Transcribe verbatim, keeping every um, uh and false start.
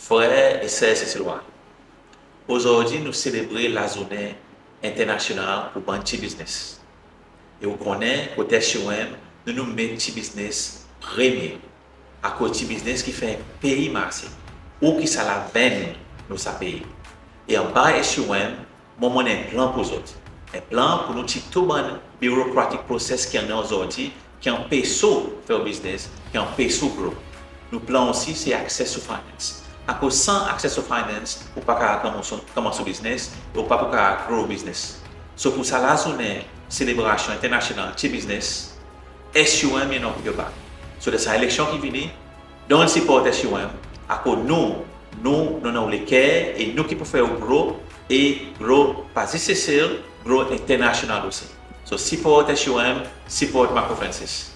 Frer e ser Seselwa, ozordi nou selebre lazournen enternasyonal pour bann pti biznes. E ou konnen kot S U M nou, nou met pti biznes premye. Akoz pti biznes ki fer pei marse, ou ki sa lavenn nou sa pei. E anba S U M mon, mon annan en plan pour zot. En plan pour nou tir tou bann bureaucratic process ki annan ozordi ki anpes ou fer ou biznes, ki anpes ou grow. Nou plan osi se access to finance. Akoz san access to finance ou pa kapab konmans, konmans ou biznes, ou pa pou kapab grow ou biznes. So pour sa lazournen selebrasyon enternasyonal pti biznes, S U M i annan your back. So dan sa eleksyon ki vini, donn sipor S U M, akoz nou, nou, nou annan ou leker e nou ki pou fer ou grow, e grow pa zis Sesel, grow enternasyonal osi. So sipor S U M, sipor Marco Francis.